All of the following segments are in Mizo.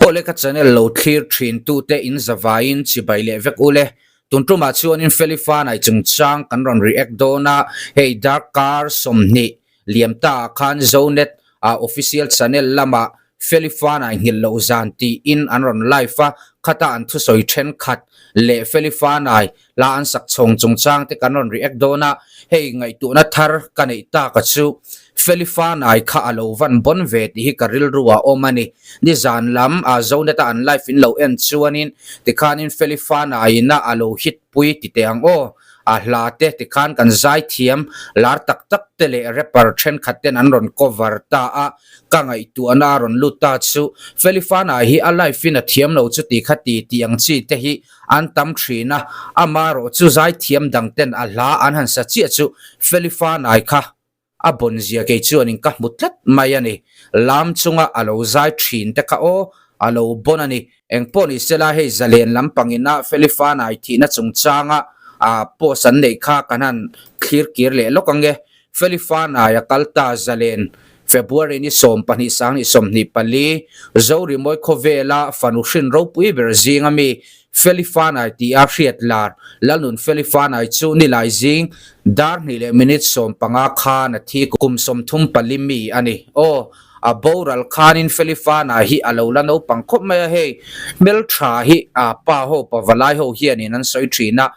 Awle ka channel lo thlir thin tute in zavaiin chibai leh vek ule. Tun tumah chuanin Felifanai chungchang kan rawn react dawn a, hei darkar 20 liam ta ah khan Zonet ah official channel lamah Felifanai nghilh loh zan tiin an rawn live a, khata an thusawi thenkhat leh Felifanai hla an sak chhawng chungchang te kan rawn react dawn a, hei ngaihtuahna thar ka neih tak a chu Felifanai kha a lo van bawn ve tih hi ka rilru a awm a ni. Nizan lam a Zonet a an live in lo en chuanin tikhanin Felifanai ina a lo hit pui ti teh ang aw. A hla te tikhan kan zaithiam lar tak tak te leh rapper thenkhat ten an rawn cover ta a, Ka ngaihtuahna a rawn lut ta chu Felifana hi a life in a thiam lo chu ti kha ti tih ang chi te hi an tam thin a, amarawh chu zaithiam dang ten a hla an han sa chiah chu Felifanai kha a bawn zia kei chuanin ka hmu tlat mai a ni. Lam chunga a lo zai thin te kha aw a lo bawn a ni. Engpawh ni sela hei zalen lampangina Felifanai thihna chungchanga a post an neih kha kan han thlir kir leh lawk ange. Felifanai a kal ta zalen February ni 12 sang ni 24, Zorimawi khawvela fanu hrin ropui ber zinga mi Felifanai tih a hriat lar Lalnun Felifanai chu nilai zing dar hnih leh minute 15 khan a thi kum 34 mi a ni. Aw, a boral khanin Felifanai hi a lo la naupang khawp mai a hei, hmeltha hi a pa ho pavalai ho hianin an sawi thin a,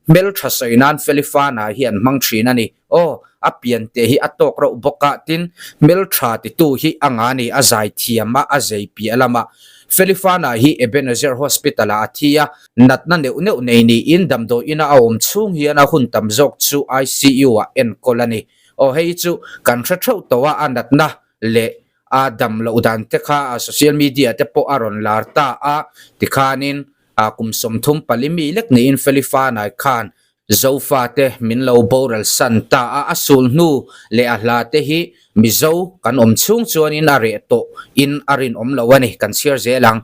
hmeltha sawi nan Felifanai hi an hmang thin a ni. Aw, a pian te hi a tawk reuh bawk a, tin, hmeltha titu hi a nga ni, a zai thiam a, a zei piah lama. Felifana hi Ebenezer Hospital ah a thi a, natna neuh neuh nei niin damdawi ina a awm chhung hian a hun tam zawk chu ICU ah enkawl a ni. Aw, hei hi chu kan hre theuh tawh a, a natna leh a dam loh dan te kha a social media te pawh a rawn lar ta a, tikhanin a kum 34 mi lek niin Felifana khan Zofate min lo boral san ta a, a sul hnu leh a hla te hi Mizo kan awm chhung chuanin a reh tawh in a rinawm lo a ni, kan chhiar zel ang.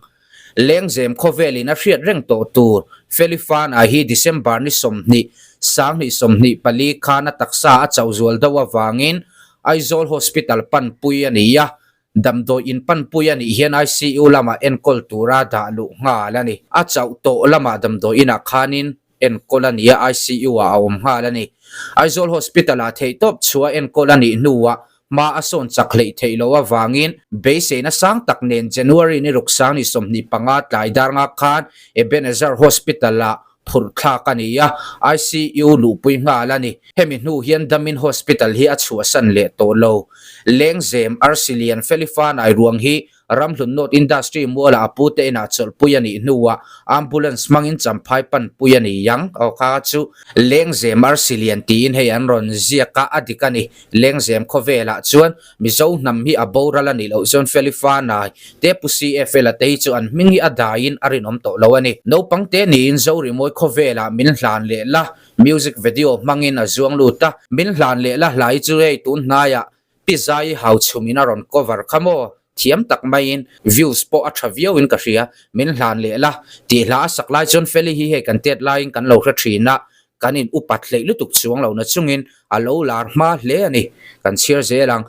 Lengzem khawvelin a hriat reng tawh tur Felifana hi December ni 20, 2024 khan a taksa a chauh zual deuh avangin Aizawl Hospital panpui a ni a, Damdawi in panpui a nih hian ICU lamah enkawl tura dah luh nghal a ni. A chauh tawh lamah damdawi inah khanin enkawl a ni a, ICU ah a awm nghal a ni. Aizawl Hospital-ah theihtawp chhuah enkawl a nih hnuah hma a sawn chak hleih theih loh avangin beiseina sang tak nen January ni ruksang ni 25 tlai dar nga khan Ebenezer Hospital-ah phurh thlak a ni a, ICU luhpui nghal a ni. Hemi hnu hian Damin Hospital hi a chhuahsan leh tawh lo. Lengzem, Arsilian, Felifanai ruang hi Ramhlun North Industry mualah a pute inah chawlhpui a nih hnuah Ambulance hmangin Champhai panpui a ni ang. Aw kha chu Lengzem Arsilian tiin hei an rawn ziak a, a dik a ni. Lengzem khawvelah chuan Mizo hnam hi a boral a nih loh chuan Felifanai te Pu CFL a te hi chu an hming hi a daiin a rinawm tawh lo a ni. Naupang te niin Zorimawi khawvelah min hlan leh la, music video hmangin a zuang lut a, min hlan leh la hlai chu hei tun hnaiah Pi Zai hau chhumin a rawn cover kha maw? Thiam tak maiin views pawh a tha viauin ka hria, min hlan leh la tih hla a sak lai chuan Feli hi hei kan tet laiin kan lo hre thin a, kan in upat hleih lutuk chuang lo na chungin a lo lar hma hle a ni, kan chhiar zel ang.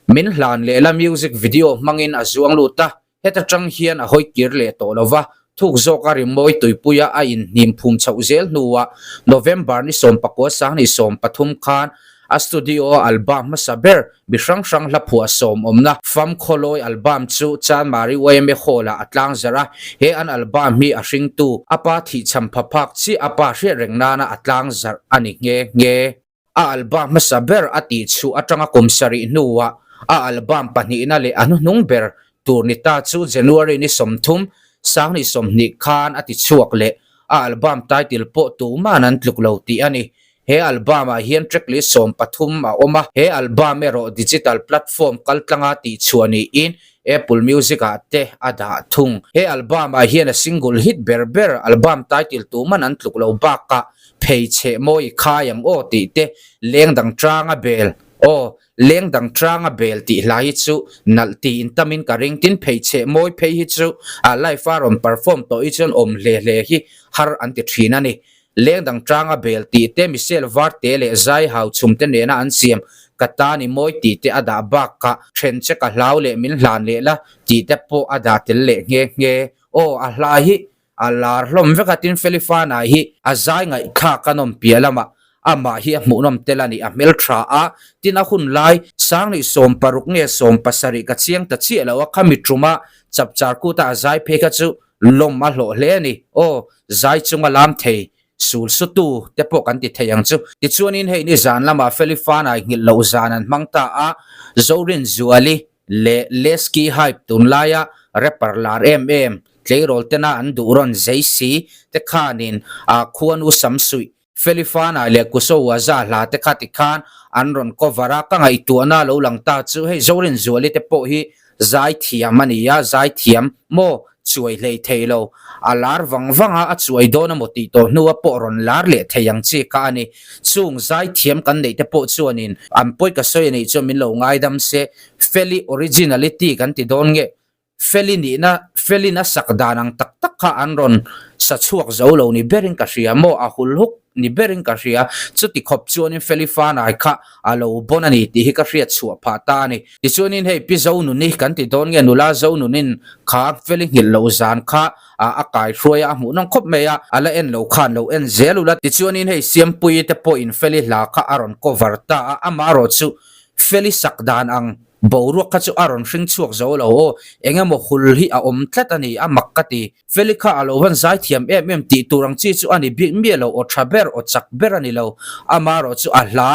Min hlan leh la music video hmangin a zuang lut a, heta tang hian a hawi kir leh tawh lo va, thuk zawka rimawi tuipuia a inhnim phum chhoh zel hnuah November ni 19 sang ni 13 khan a studio a album hmasa ber mi hrang hrang hla phuah sawm awmna Fam Khawlawi album chu Chanmari YMA Hall-ah a tlang zarh a, he an album hi a hringtu a pa thihcham pha phak chiah a pa hriat reng nana a tlang zarh a ni nghe nghe. A album hmasa ber a tih chhuah atanga kum sarih hnuah a album pahnihna leh a hnuhnung ber tur ni ta chu January ni 30, sang ni 20 khan a ti chhuak leh a album title pawh tuman an tluk lo tih a ni. He album ah hian track list 13 a awm a, he album erawh digital platform kaltlanga tihchhuah niin Apple Music ah te a dah thung. He album ah hian a single hit ber ber album title tuman an tluk lo bakah Pheichheh mawi khai ang aw tih te leng dang tanga bel aw leng dang tanga bel tih hla hi chu nalh tiin tamin ka ring tin pheichheh mawi phei hi chu a live a rawn perform tawh hi chuan awm hle hle hi har an ti thin a ni. Leng dang tanga bel tih te Michelle Varte leh Zai Hau chhum te nena an siam Ka tan i mawi tih te a dah bakah then che ka hlau leh min hlan leh la tih te pawh a dah tel leh nghe nghe. Aw, a hla hi a lar hlawm vek a tin Felifana hi a zai ngaihthlak a nawm piah lamah amah hi a hmuhnawm tel a ni, a hmeltha a, tin a hun lai Sangni 16 nge 17 ka chiang ta chiah lo a, khami tuma chapchar kuta a zai phei kha chu lawm a hlawh hle a ni. Aw, zai chunga lam thei sul sutu te pawh kan ti thei ang chu. Tichuanin hei ni zan lamah Felifana nghilh loh zan an hmang ta a, Zorinzuali leh Lesky Hype tunlaia rapper lar em em, tleirawl tena an duh rawn zei si te khanin a khuanu Samsuih, Felifana leh Kusowaza hla te kha tikhan an rawn cover a, ka ngaihtuahna lo lang ta chu hei Zorinzuali te pawh hi zaithiam a ni a, zaithiam maw chuai hlei thei lo, a lar vang vang a, a chuai dawn emaw tih tawh hnua pawh rawn lar leh thei ang chi kha a ni. Chung zaithiam kan neih te pawh chuanin an pawi ka sawi a nih chuan min lo ngaidam se, Feli originality kan ti dawn nge, Feli nihna, Felin a sak dan ang tak tak kha an rawn sa chhuak zo lo ni berin ka hria maw, a hul huk ni berin ka hria, chuti khawp chuanin Feli fanai kha a lo bawn a ni tih hi ka hriat chhuah phah ta a ni. Tichuanin hei Pi Zonuni kan ti dawn nge nula Zonunin kha Feli nghilh loh zan kha a kai hruai a, a hmuh nawm khawp mai a, a la en lo khan lo en zel ula. Tichuanin hei Siampuii te pawhin Feli hla kha a rawn cover ta a, amaherawh chu Feli sak dan ang boruak kha chu a rawn hring chhuak zo lo aw, eng emaw hul hi a awm tlat a ni, a mak ka ti. Feli kha a lo van zaithiam em em tih tur ang chi chu a ni bik miah lo, aw tha ber, aw chak ber a ni lo, amaherawh chu a hla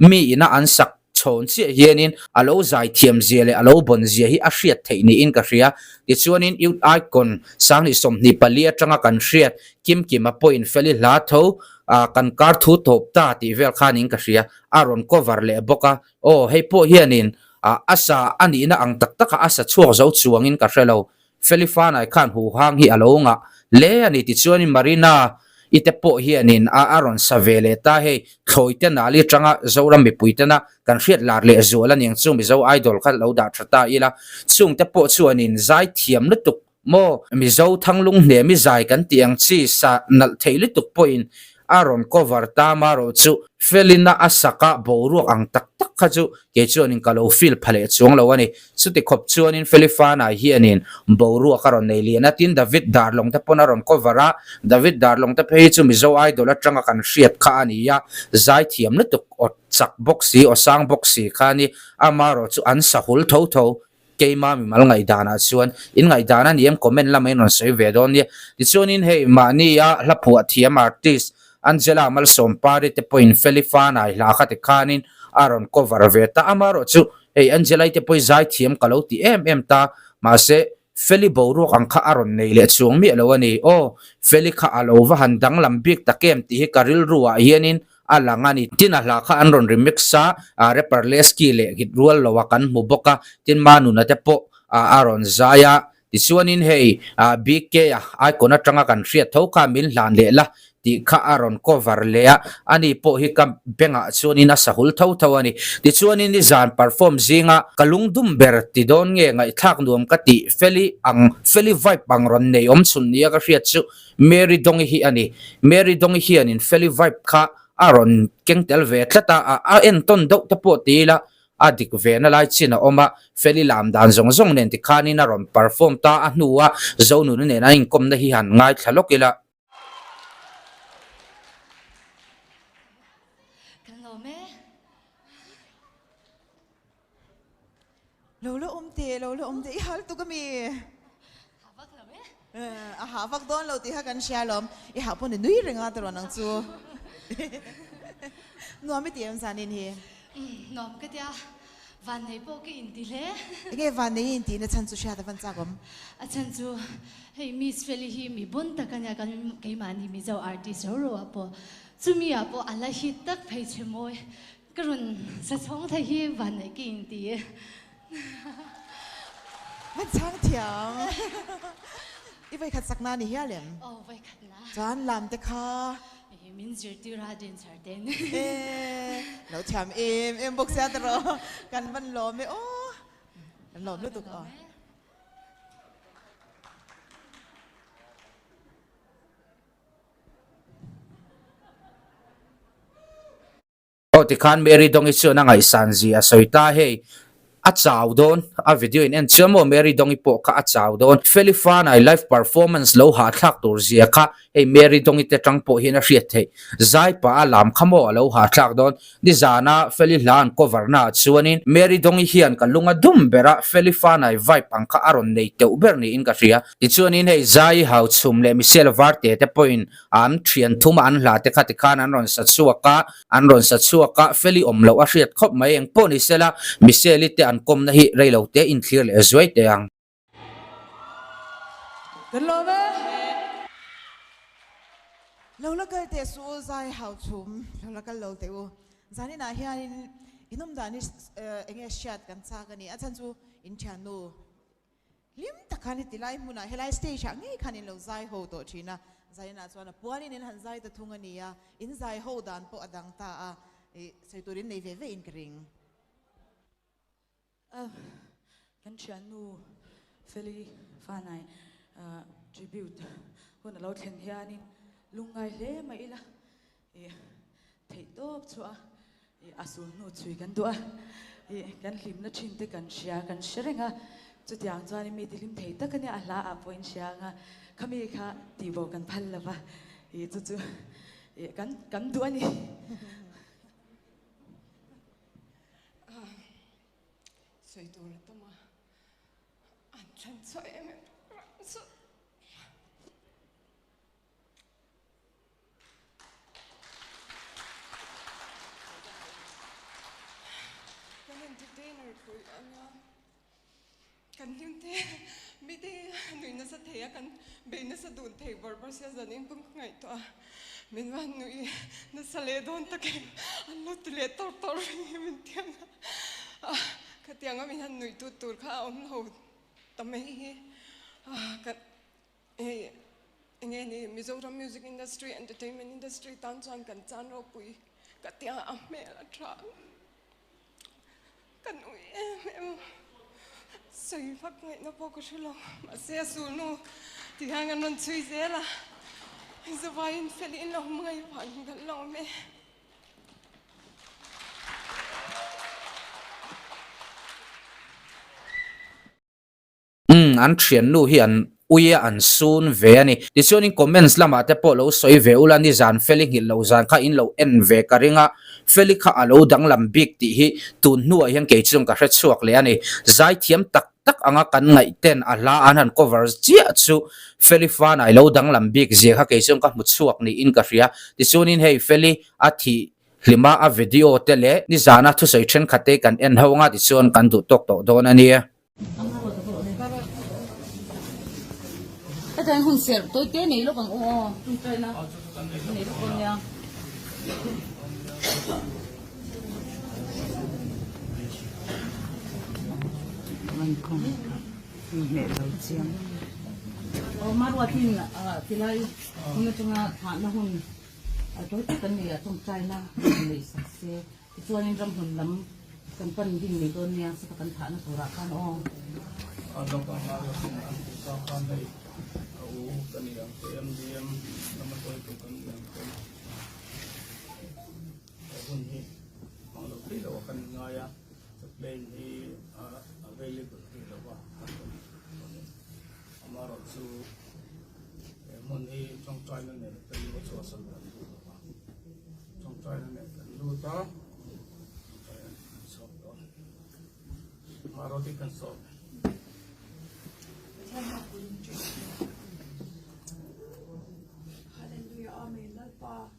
mi ina an sak chhawn chiah hianin a lo zaithiam zia leh a lo bawn zia hi a hriat theih niin ka hria. Tichuanin Youth Icon Sangni 24 atanga kan hriat Kimkima pawhin Feli hla tho kan kar thu tawp ta tih vel khanin ka hria, a rawn cover leh bawk a. Aw, hei pawh hianin a sa a nihna ang tak taka a sa chhuak zo chuangin ka hre lo. Feli Fanai khan huhang hi a lo ngah hle a ni. Tichuanin Marina i te pawh hianin a a rawn sa ve leh ta. Hei thlawi te nali atanga Zoram mipui tena kan hriat lar leh zual a niang chu Mizo Idol kha lo dah tha ta ila. Chung te pawh chuanin zai thiam lutuk maw? Mizo thanglung hnemi zai kan tih ang chi sa nalh thei lutuk pawhin a rawn cover ta marawh chu Felina a sak a boruak ang tak tak kha chu kei chuanin ka lo feel pha leh chuang lo a ni. Chuti khawp chuanin Felifana hianin boruak a rawn nei lian a, tin David Darlawng te pawn a rawn cover a, David Darlawng te phei hi chu Mizo Idol atanga kan hriat kha a ni a, zaithiam lutuk aw chak bawk si aw sang bawk si kha a ni, amarawh chu an sa hul tho tho. Keima mimal ngaihdanah chuan in ngaihdan a ni em comment lamah in rawn sawi ve dawn nia. Tichuanin hei mahnia hla phuah thiam artist Angela Malsawmpari te pawhin Feli Fanai hla kha tikhanin a rawn cover ve ta. Amaherawh chu hei Angela-i te pawh hi zaithiam ka lo ti em em ta mahse Feli boruak ang kha a rawn nei leh chuang miah lo a ni. Aw Feli kha a lo va han danglam bik tak em tih hi ka rilru ah hianin a lang a ni. Tin a hla kha an rawn remix a, rapper Lesky leh Git rual lo a kan hmu bawk a, tin Manuna te pawh a rawn zai a, tichuanin hei BK a icon atanga kan hriat tho kha min hlan leh la tih kha a rawn cover leh a, ani pawh hi ka bengah chuanin a sahul tho tho a ni. Tichuanin nizan perform zinga ka lungdum ber ti dawn nge ngaihthlak nuam ka tih Feli ang Feli vibe ang rawn nei awm chhun nia ka hriat chu Mary Dongi hi a ni. Mary Dongi hianin Feli vibe kha a rawn keng tel ve tlat a, a entawn deuh te pawh ti ila a dik ve na lai chin a awm a, Feli lam dan zawng zawng nen tikhanin a rawn perform ta a hnua Zonuna nen an inkawmna hi han ngaithla lawk ila. Kan lawm e. Lo la awm teh, lo la awm teh, i hal tuk a mi? Ha vak lo e. A ha vak dawn lo tih kha kan hria alawm. I ha pawh ni nui reng a tirawn ang chu. Nuam i ti em zanin hi? Nuam ka tia, vannei pawh ka inti hle. Enge vannei i intihna chhan chu hriat a van chak awm? A chhan chu hei Miss Feli hi mi bun tak a nia, kan keimahni Mizo artist ro ro ah pawh chumi ah pawh a la hit tak phei che mawi. Ka rawn sa chhawng thei hi van neih ka inti. Van chhang thiam. I vawikhat sak na ni hial em? Aw vawikhat na. Chuan lam te kha. Min zirtir a dancer ten. E lo thiam em em bawk sia tawh kan van lawm e aw. Kan lawm lutuk aw. Aw. Aw tikhan Mary Dongi chuan a ngaihsan zia a sawi ta hei a chau dawn a video in en chuan maw Mary Dongi pawh kha a chau dawn Feli Fanai live performance lo hahthlak tur zia kha hei Mary Dongi te tang pawh hian a hriat theih zai pah a lam kha maw a lo hahthlak dawn Nizana Feli hla an cover na ah chuanin Mary Dongi hian ka lung a dum ber a Feli Fanai vibe ang kha a rawn nei teuh ber niin ka hria tichuanin hei Zai Hauchhum leh Michelle Varte te pawhin An thian thum a an hla te kha tikhan an rawn sa chhuak a, an rawn sa chhuak a, Feli awm loh a hriat khawp mai eng pawh ni sela, Michelle-i te an kawmna hi rei lo te inthlir leh zuai teh ang. Kan lawm e. Lo la kal teh suh u zai hau chhum lo la kal lo teh u. Zaninah hianin in awm dan hi enge hriat kan chak a ni. A chhan chu in thiannu Hlim tak khan heti lai hmunah helai stage ah ngei khan in lo zai ho tawh thin a, Zainah chuan a puanin in han zai ta thung a ni a, in zai ho dan pawh a dang ta a, ih sawi tur in nei ve ve in ka ring. Kan thiannu Feli Fanai tribute hun a lo thlen hianin lungngai hle mai ila ih theih tawp chhuah a Ih a sul hnu chhui kan duh a, ih kan hlimna thin te kan hria, kan hre reng a, chutiang chuan mi ti hlim thei tak a nia, a hla ah pawh in hria ang a, khami kha tihbo kan phal lo va, ih chu chu ih kan kan duh a ni. Sawi tur a tam a, an thlan chhuah em em chu. Kan entertainer pui anga kan hlim te mite nui nasa thei a kan bei nasa dun thei bawrh bawrh sia zanin pawm ka ngaihtuah a min van nui nasa leh dawn takin an lo ti leh tawrh tawrh reng hi min tiang a khatianga min han nui tut tur kha a awm lo ta mai hi kan Hei enge ni Mizoram music industry entertainment industry tan chuan kan chan ropui ka tia a hmel a tha ka nui em em sawi vak ngaihna pawh ka hre lo mahse a sulnu ti hian kan rawn chhui zel a Zuvaiin felin lo hmangaih vangin kan la awm e. Umm an thiannu hi an ui a an sun ve a ni. Tichuanin comments lamah te pawh lo sawi ve ula nizan Feli nghilh lo zan kha in lo en ve ka ring a, Feli kha a lo danglam bik tih hi tun hnuah hian kei chuan ka hre chhuak leh a ni. Zaithiam tak tak anga kan ngaih ten a hla an han cover chiah chu Feli fanai lo danglam bik zia kha kei chuan ka hmu chhuak niin ka hria. Tichuanin hei Feli a thih hlima a video te leh nizana thusawi thenkhat te kan en ho anga tichuan kan duh tawk tawh dawn a nia. Hetiang hun serh tawi te nei lawk ang u aw ṭawngṭaina nei lawk dawn nia. Aw Maruatin tilai hun aṭanga thahna hun tawi te kan nei a ṭawngṭaina nei sak se. Tichuanin ramhlun lam kan pan ding mai dawn nia, sata kan thahna turah khan aw. A dawk anga rawtin an tih kha khan hei a u ka ni ang te MDM lama hruaitu kan ni ang te he hun hi hmang lo thei lo a kan ngai a chu plane hi available rih lo a kan rawn amaherawhchu he hmun hi tawngtaina nen pawimawh chhuahsan kan duh lo a. Tawngtaina nen kan lut a, tawngtaina nen kan chhuak dawn. Maruti kan sawm. Hallelujah Amen Lalpa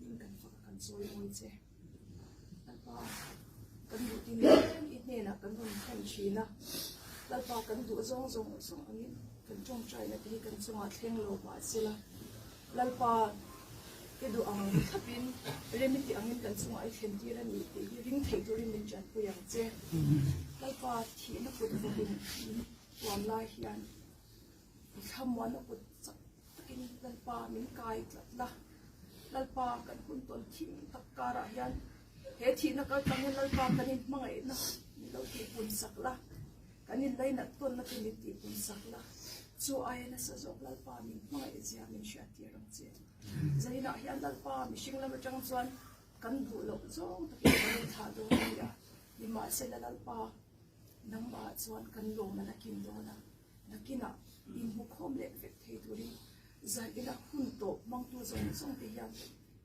in kan fak kan chawi mawi che Lalpa kan duh tin reng i hnenah kan rawn thlen thin a Lalpa kan duh zawng zawng zawng angin kan tawngtaina te hi kan chungah thleng lo mahsela Lalpa i duh ang thlapin rem i tih angin kan chungah i thlen tir a ni tih hi ring theih turin min tanpui ang che. Lalpa thihna kut vawkin min tuam lai hian i thlamuanna kut chak takin Lalpa min kai tlat la. Lalpa kan hun tawn thim tak karah hian he thihna kal tang hian Lalpa kan inhmangaihna min lo tihpun sak la. Kan inlainat tawnna te min tihpun sak la, chu aia nasa zawk Lalpa min hmangaih zia min hriattir ang che. Zainah hian Lalpa mihring lam atang chuan. Kan duh loh zawng takin kan inthlah dawn a ni a, nimahsela Lalpa nangmah chuan kan lawm a la kin dawn a, nakinah inhmukhawm leh vek thei turin zan ila hun tawh hmangtu zawng zawng te hian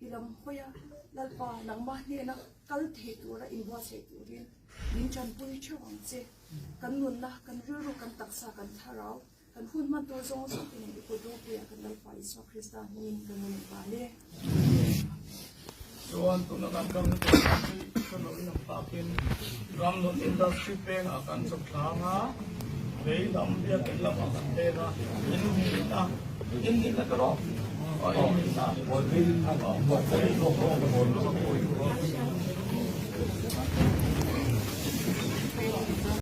i lam hawi a, Lalpa nangmah hnena kal thei tura inbuatsaih turin min tanpui theuh ang che. Kan nunna, kan rilru, kan taksa, kan thlarau, Kan hun hman tur zawng zawng te nen i kut ropuiah kan Lalpa Isua Krista hmingin kan rawn inbal e. Chuan tuna kan kalna tur hi hre loin ang takin Ramnun Industry pengah kan chawp thlang a, lei lam biakinn lamah kan peng a, in nihna, in nihna ka rawh, in nihna.